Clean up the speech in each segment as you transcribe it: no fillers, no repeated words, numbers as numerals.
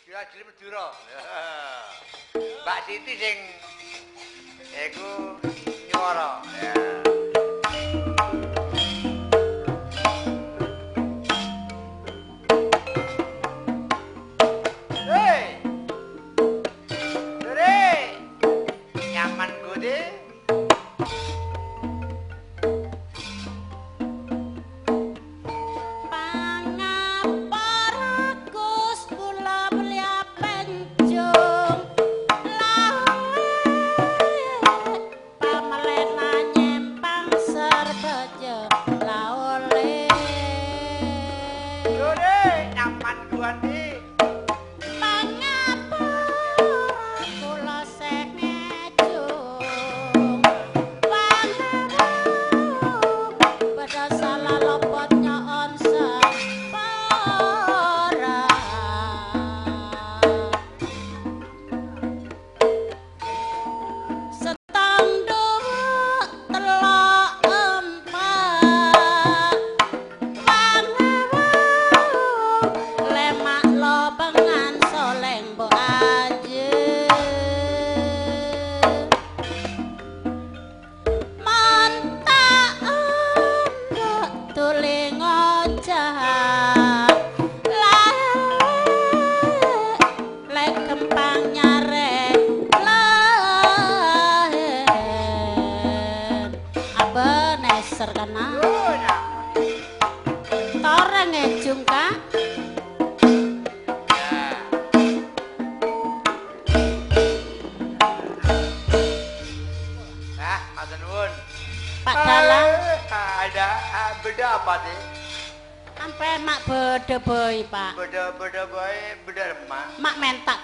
Jajil Madura. Mbak Siti sing iku nyuwara. Hei. Dure. Nyaman gode.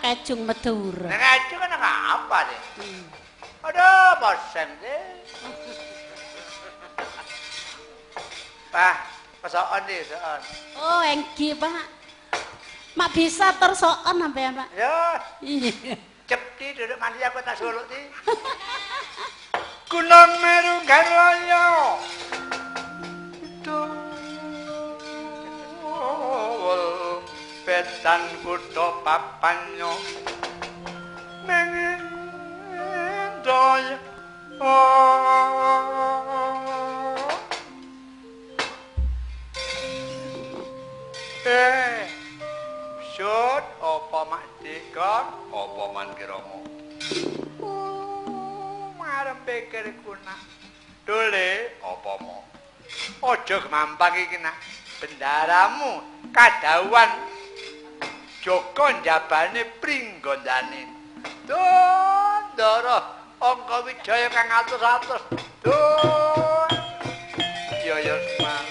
Kecung Madura. Nah, kecung kan apa deh? Aduh, bosen deh. Pak, pesoon deh, soon. Oh, enggi, Pak. Mak bisa tersoon sampean, Pak. Ya. Iya. Cepti duduk mandi aku tak suluk di. Gunung Meru Garlaya. Betan kutha papanyo mengendoy. Sut apa mak dikon apa man kirama marem pikir kuna dole apa mo aja gemampang iki nak bendaramu kadhawuhan Joko njabane pringgondane. Dun Ndara Angka Wijaya kang atus-atus. Dun. Ya ya Semar.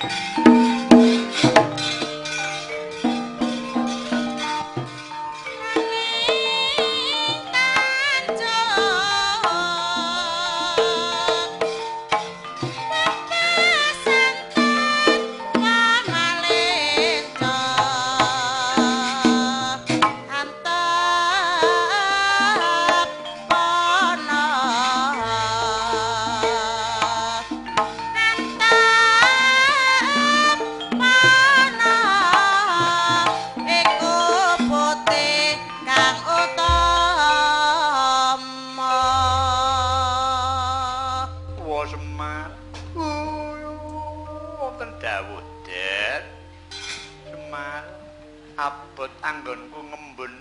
Anggonku ngembun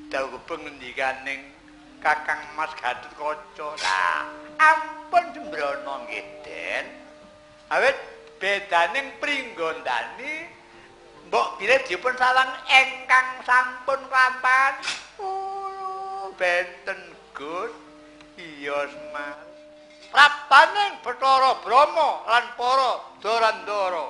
dawuh pengendikaning Kakang Mas Gatotkaca. Lah, ampun sembrono nggih, Den. Awit bedaning pringgondani mbok bilih dipun sawang ingkang sampun kelampahan. Benten Gus. Iya, Semar. Praptaning Bathara Brahma lan para Dorandara.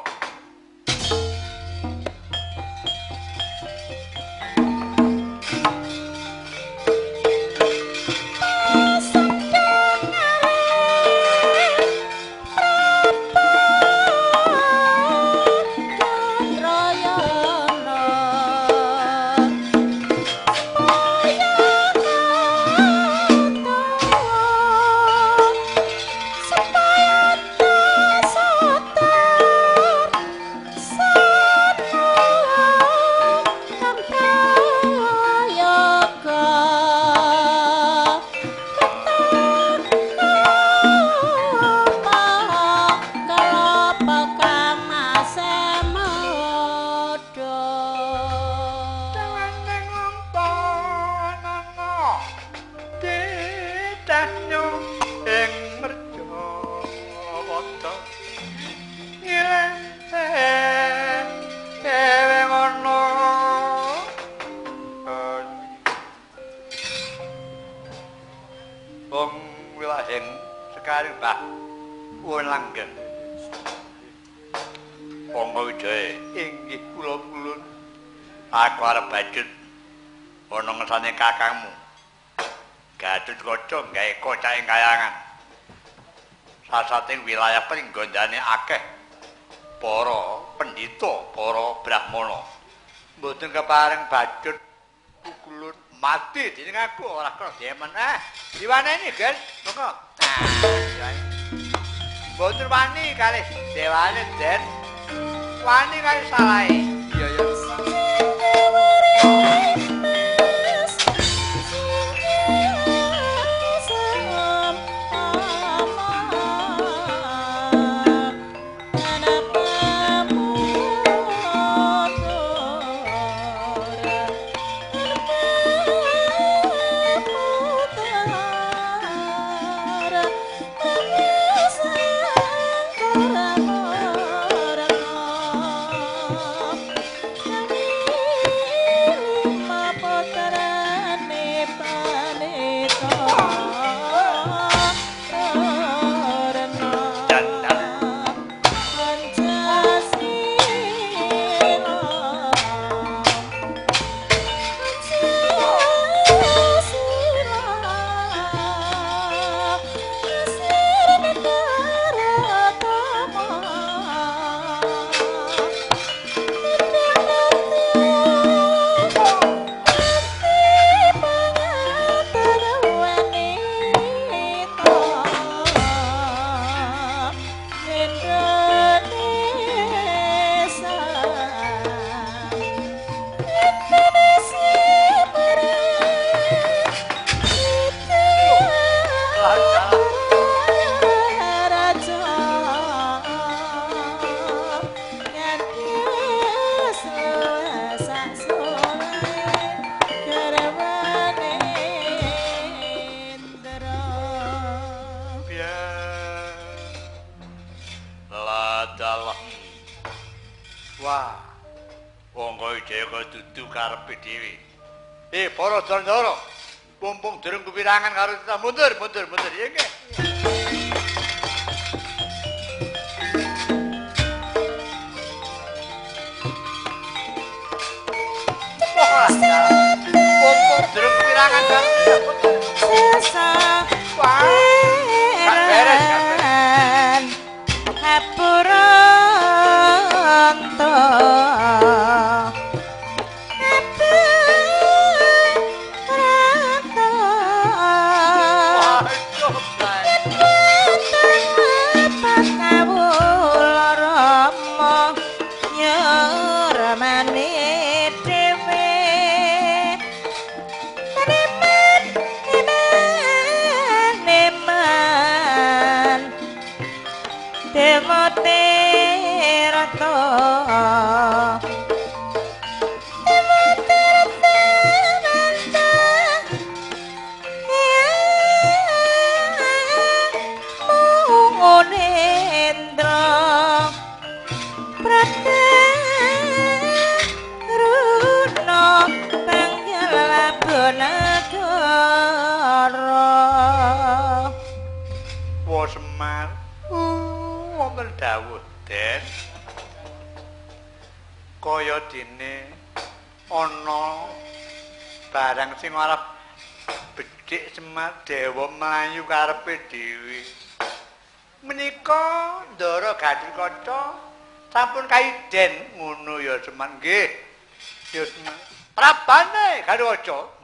Supaya tak sadar. ing sekaring Mbah Won Langgeng. Monggo Wijaya. Inggih kula pulun. Aku arep bacut ana ngersane kakangmu. Gatotkaca gawe kocak ing kayangan. Sasating wilayah pringgondane akeh para pendhita, para brahmana. Mboten kepareng bacut kukulun mati dening aku ora kena demen. Diwaneni, Guys. Monggo. Nah, mboten wani kalih dewane, Den. Wani kalih salahe. Iya, ya. Wah, wong kaya kaya dudu karepe dhewe. Para Dandara, mumpung durung kepirangan karo kita mundur, mundur, mundur. Ya nggih. Mumpung durung kepirangan karo kita mundur. Wah, gak beres, gak beres. Kaya dene ana barang sing ora becik Semar dewa mlayu karepe dhewe. Menika Ndara Gatotkaca sampun kaiden ngono ya Semar nggih. Ya Semar. Prabane Gatotkaca.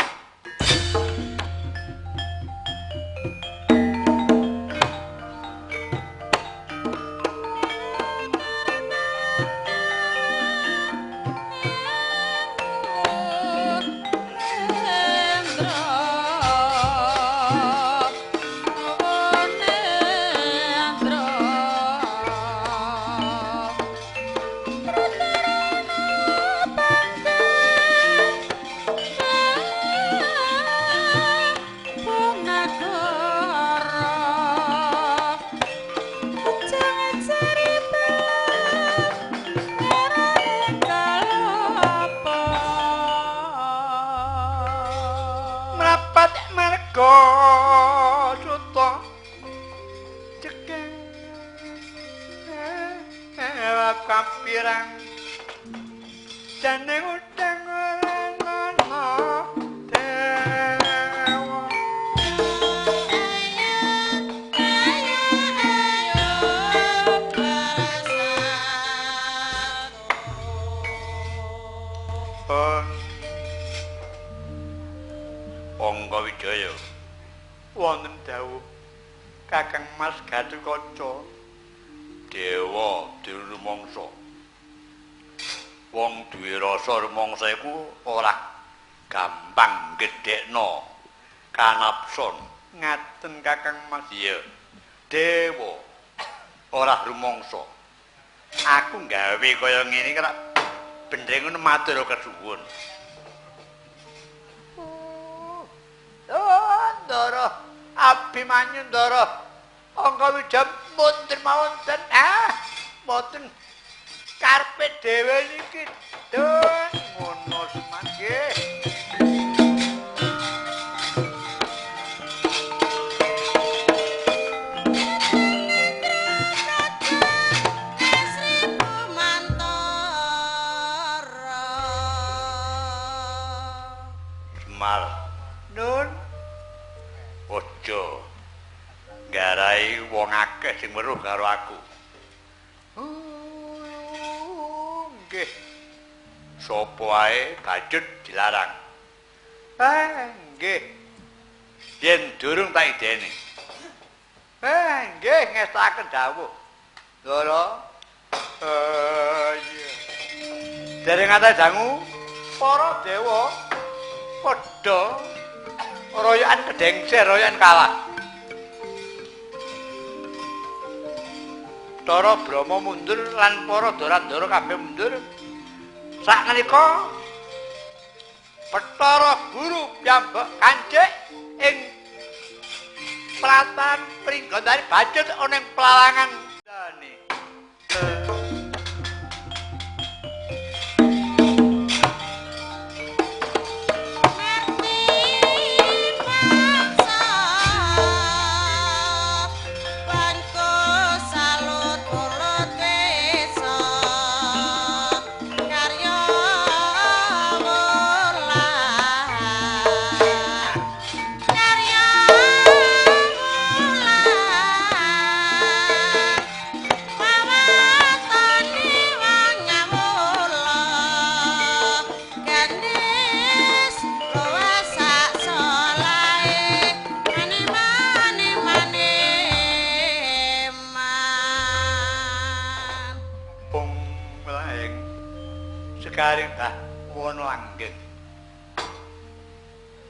Suta Pirang jane utang ora ana dewa. Angga Wijaya wonten dawuh Kakang Mas Gatotkaca. Dewa dirumangsa. Wong duwe rasa rumangsa iku ora gampang gedhekno kanapson. Ngaten Kakang Mas. Iya. Dewa ora rumangsa. Aku gawe kaya ngene iki rak bendhe ngono matur kesuwun. Oh, Ndara, Abimanyu Ndara. Angga Wijaya mboten mawonten. Ah, mboten karepe dhewe niki. Duh, ngono semangke. Semar. Nun. Aja nggarai wong akeh sing weruh karo aku. Nggih. Sapa ae bacut dilarang. Ah, nggih. Yen durung tak idene. Ah, nggih ngestakaken dawuh. Ndara. Iya. Dereng ate dangu para dewa padha royokan kedengser, royokan kalah. Bathara Brahma mundur lan para dara-dara kabeh mundur. Sakmenika Bathara Guru piyambak kancik ing pelataran Pringgondani bacut ana ing pelalangan. Sekaring bah wono langgeng.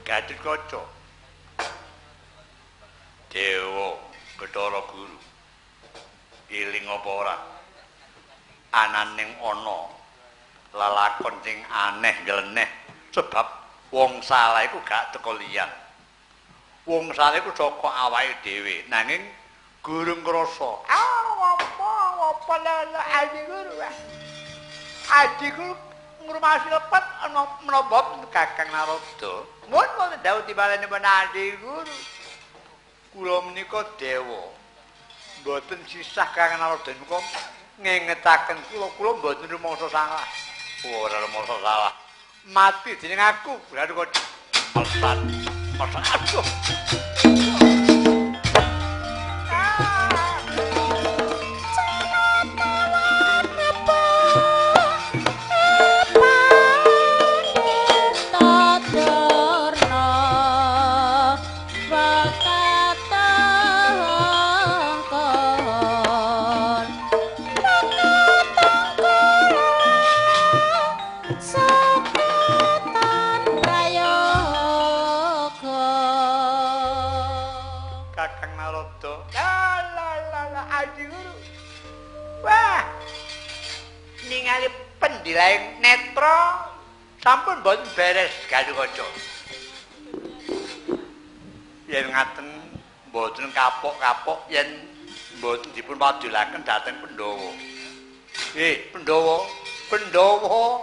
Gatotkaca Dewa Bathara Guru eling apa ora ananing ana lelakon sing aneh nyeleneh sebab wong salah iku gak teko liyan. Wong salah iku saka awake dhewe nanging gurung krasa. Ah apa apa lha adi guru. Adi guru ngrumasi lepet ana menapa Kakang Narada. Mun wonten dawuh timbalanipun Adi Guru. Kula menika dewa. Mboten sisah Kakang Narada menika ngengetaken kula, kula mboten rumangsa salah. Ora rumangsa salah. Mati dening aku berarti kok melesat. Melesat. Aduh. Pendilaing netra sampun mboten beres Gatotkaca. Yen ngaten mboten kapok-kapok yen mboten dipun padulaken dhateng Pandhawa. Pandhawa, Pandhawa,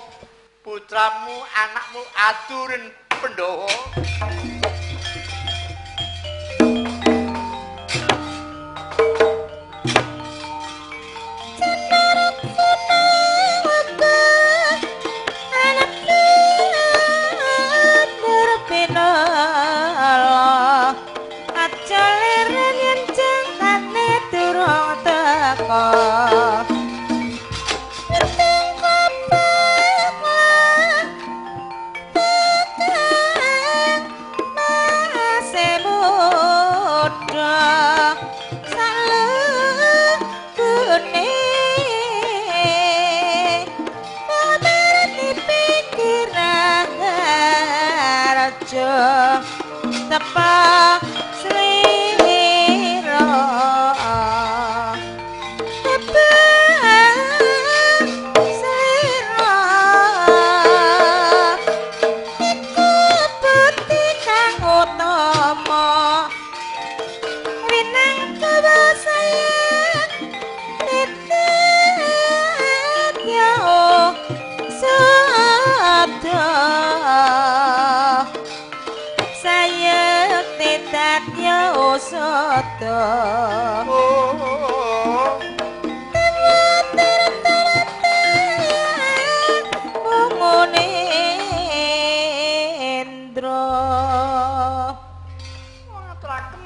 putramu, anakmu aturin Pandhawa. Aja tepak slira tepak slira iku bekti kang utama winangka saya tetya sada sada. Oh. Mungendra. Ngaturaken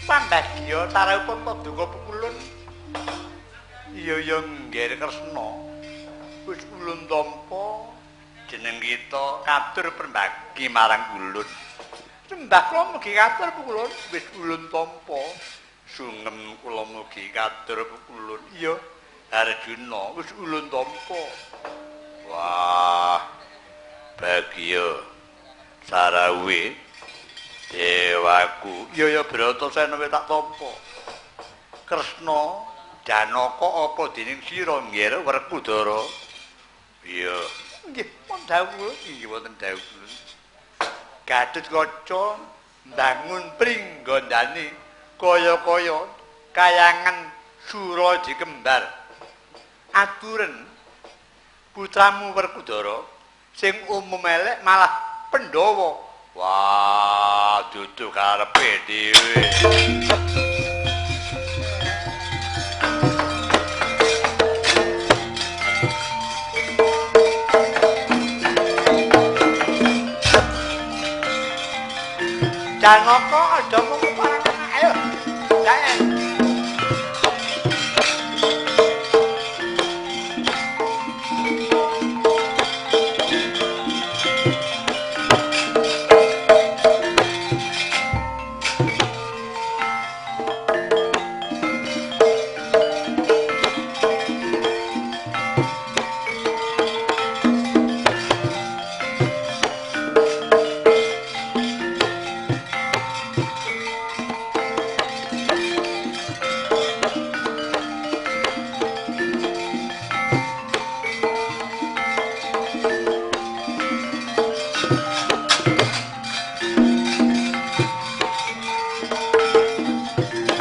pambagya sarawuh paduka pukulun. Iya ya nggih Kresna. Wis ulun tampa jeneng kita katur permbagi marang ulun. Sembah kula mugi katur pukulun wis ulun tampa. Sungem kula mugi katur pukulun. Iya Arjuna wis ulun tampa. Wah, bagya sarawuhe dewaku. Iya ya Bratasena wis tak tampa. Kresna Janaka apa dening sira nggih Werkudara? Iya. Nggih pun dawuh, inggih wonten dawuh. Gatotkaca mbangun pringgondane kaya-kaya kayangan Suraji kembar. Aturen putramu Werkudara sing umum elek malah Pandhawa. Wah, dudu karepe dhewe. Janaka aja mung parang ayo. Dae.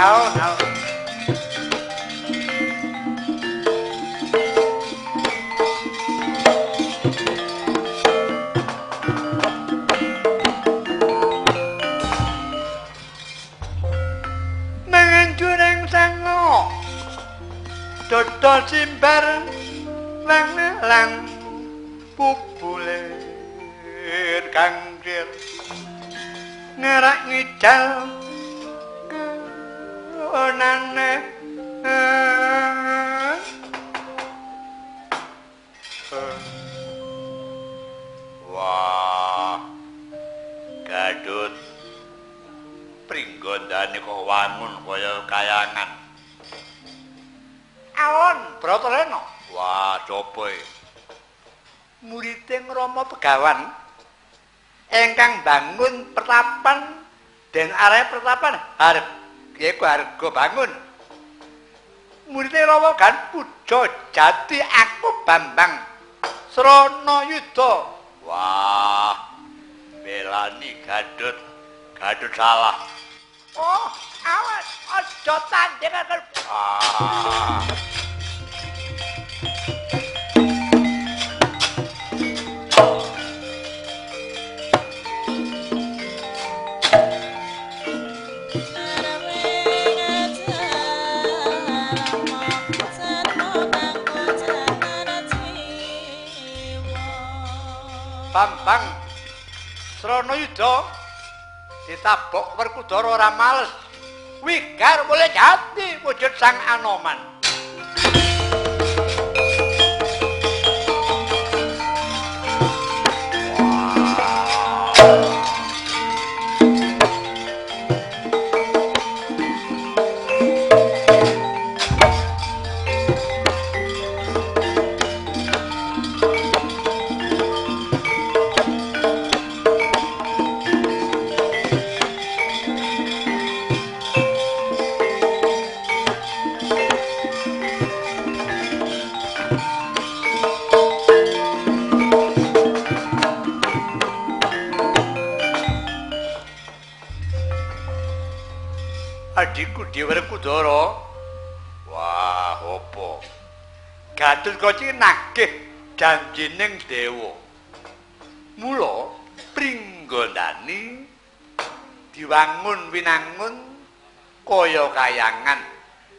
Au, au. Mangan sango dodol simbar lang lang pupulir kangkir ngerak ngidal onane. Wah, Gadut pringgondane kok wangun kaya kayangan. Alon Bratasena. Wah, sapa iki? Murite Rama Begawan ingkang bangun pertapan den arep pertapan arep yaiku harga bangun. Murite Rama kan puja jati aku Bambang Srana Yuda. Wah, belani Gadut, Gadut salah. Oh, awas aja tanding aku. Ah. Bambang Srana Yuda ditabok Werkudara ora males. Wigar mulih jati wujud Sang Anoman. Adhiku Dewa Werkudara. Wah, apa? Gatotkaca nagih janjining dewa. Mula Pringgondani diwangun winangun kaya kayangan.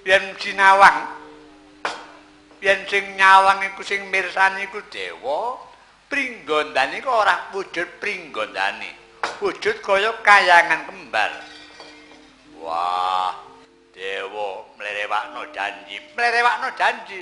Yen sinawang, yen sing nyawang iku sing mirsani iku dewa, Pringgondani kok ora wujud Pringgondani, wujud kaya kayangan kembar. Wah, dewa mlerewakno janji, mlerewakno janji.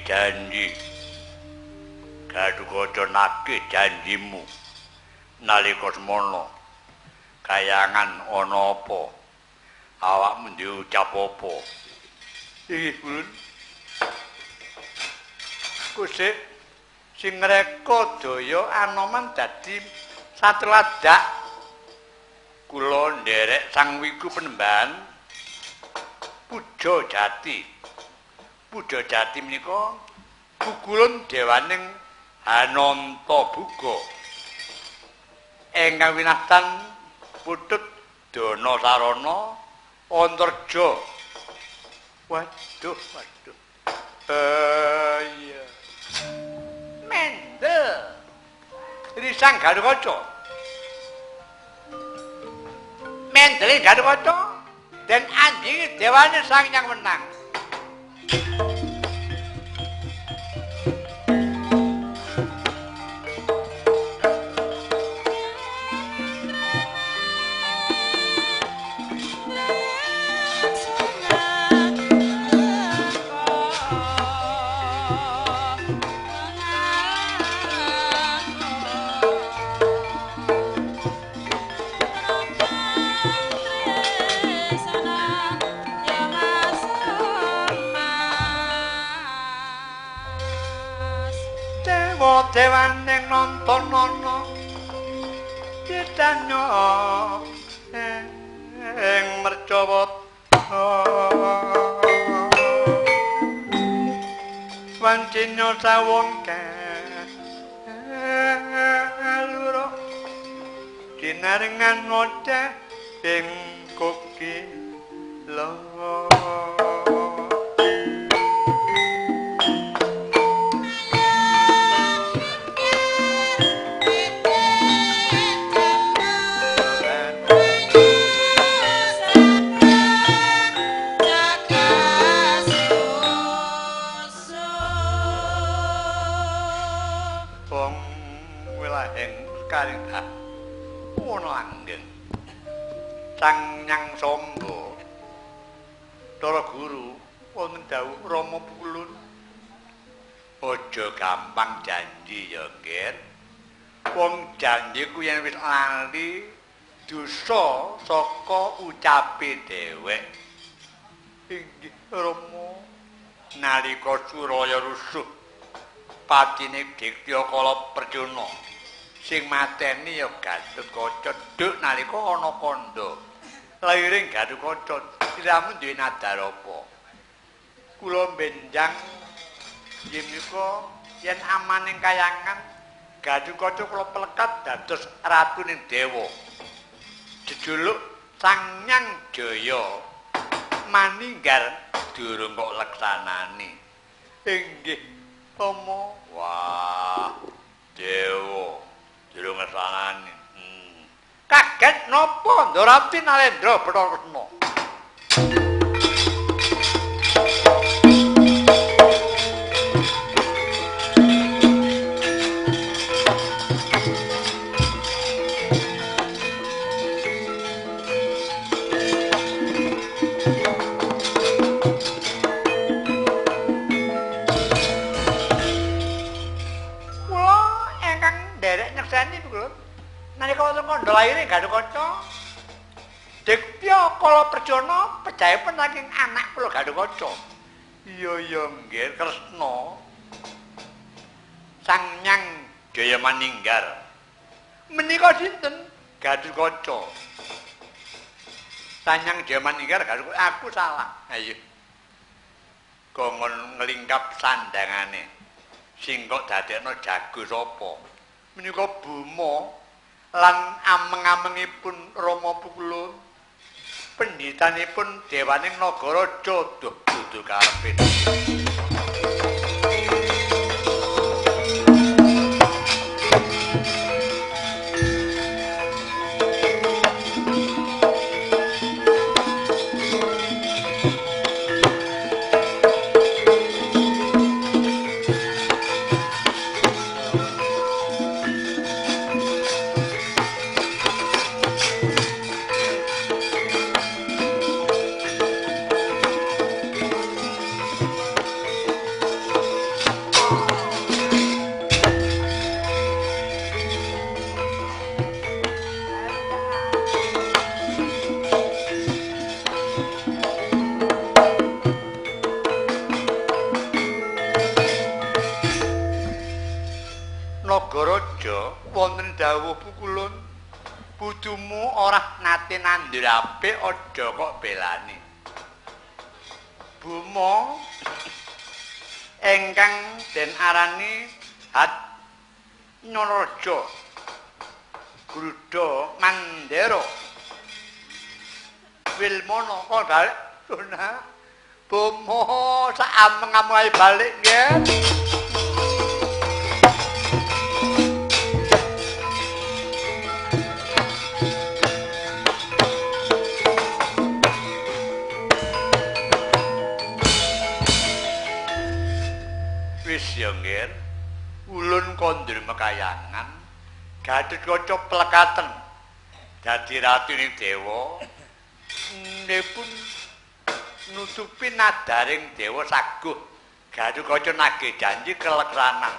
Janji Gatotkaca nagih janjimu nalika semono kayangan ana apa awakmu diucap apa? Inggih Bun. Kusik sing ngreka daya Anoman dadi sateladak. Kula nderek Sang Wiku Penemban Puja Jati. Puja Jati menika gugulun dewaning Hananta Buga. Ingkang winastan putut Dana Sarana Antarja. Waduh, waduh. Iya. Mendel. Risang Gatotkaca. Mendele Gatotkaca den anjingi dewane Sang Hyang Wenang. Dewaning nonton ana ditanya ing mercawata wancinya sawong kalura dinarengan ngoceh ing kokila. Sang Nyang Samba Para guru wonten dawuh Rama Pulun, aja gampang janji ya, Nger. Wong janji ku yen wis lali dosa saka ucape dhewek. Inggih Rama, nalika Suraya rusuh patine Diktya Kala Percuna sing mateni ya Gatotkaca duk nalika ana kandha. Lairing Gatotkaca sliramu duwe nadar apa? Kula benjang nggih menika yen amaning kayangan Gatotkaca kula pelekat dados ratuning dewa. Juluk Sanyang Jaya Maninggar durung kok leksanani. Inggih Rama. Wah, dewa durung leksanani. Kaget napa Ndorati Narendra Bathara Kresna? Kula ingkang nderek nyekseni kula nalika wonten kandha laire Gatotkaca Dikya kala Percana pejahipun saking anak kula Gatotkaca. Iya iya nggih Kresna. Sanyang Jaya Maninggar. Menika sinten? Gatotkaca. Sanyang Jaya Maninggar Gatotkaca. Aku salah. Ayo. Kongon nglingkap sandangane. Sing kok dadekno jago sapa? Menika Buma lan ameng-amengipun Rama Pukulun pendhitanipun dewaning Nagaraja duh dudu karepe. Nagaraja wonten dawuh Pukulun, putumu ora nate nandur apik aja kok belani. Buma ingkang den arani Hat Nyaraja Gruda Mandera Wilmana kok balik Dona Buma sak ameng-ameng balik nggih. Wis ya nggih, ulun kondur mekayangan Gatotkaca plekaten dadi ratuning dewa nipun nutupi nadaring dewa saguh. Gatotkaca nagih janji keleksanan.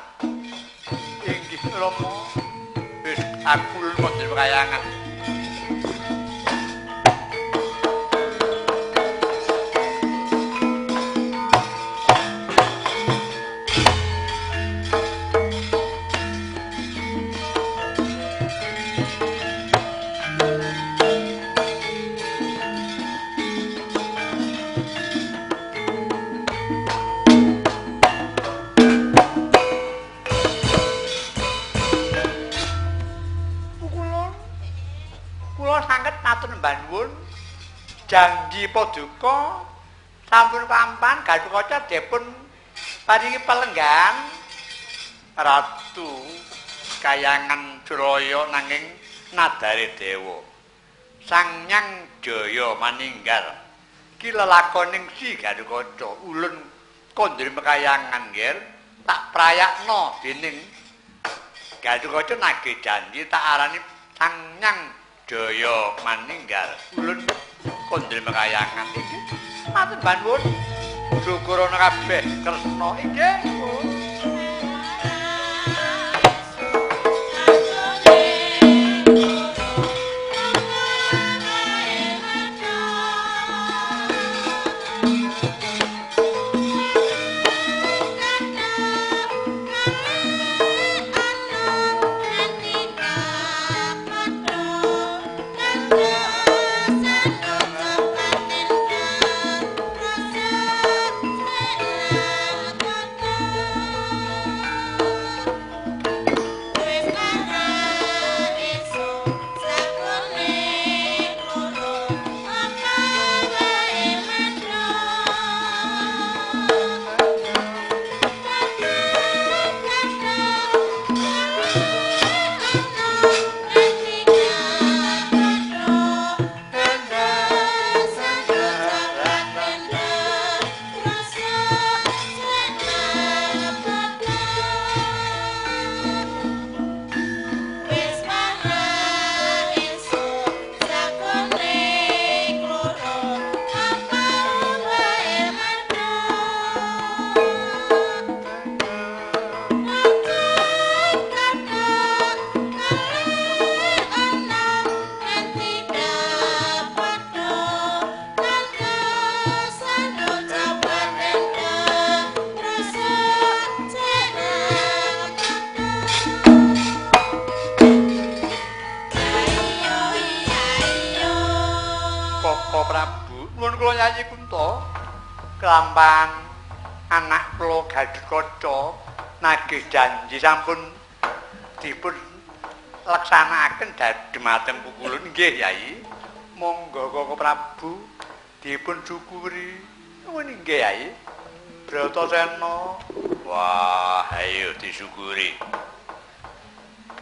Inggih Rama, wis aku ulun kondur mekayangan. Janji paduka sampun pampan Gatotkaca dipun paringi pelenggan ratu kayangan Suraya nanging nadare dewa Sanyang Jaya Maninggar iki lelakoning si Gatotkaca ulun kondur mekayangan nggih tak prayakna dening Gatotkaca nagih janji tak arani Sanyang Jaya Maninggar ulun kondur mekayangan iki matur nuwun syukur ana kabeh Kresna inggih. Thank you. Nuwun kula Yayi Kunta. Kelampahan anak kula Gatotkaca nagih janji sampun dipun laksanakaken dumateng Pukulun. Nggih Yai. Monggo Koko Prabu dipun syukuri. Nuwun nggih Yai. Bratasena. Wah, ayo disyukuri.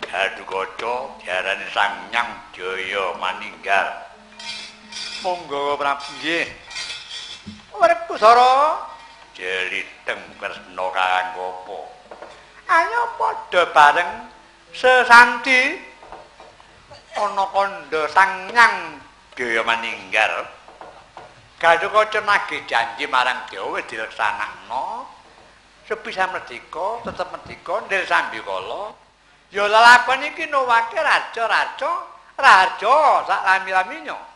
Gatotkaca diarani Sang Hyang Jaya maninggal. Monggo Prabu nggih. Werkudara jeliteng Kresna kang apa? Ayo padha bareng sesanti ana kandha Sang Hyang Jaya maninggal. Gatotkaca nagih janji marang Dewa wis dileksanakno. Sepisan merdeka, tetep merdeka ndir sambikala. Ya lelakon iki nowake raja-raja, raja sak lami-laminya.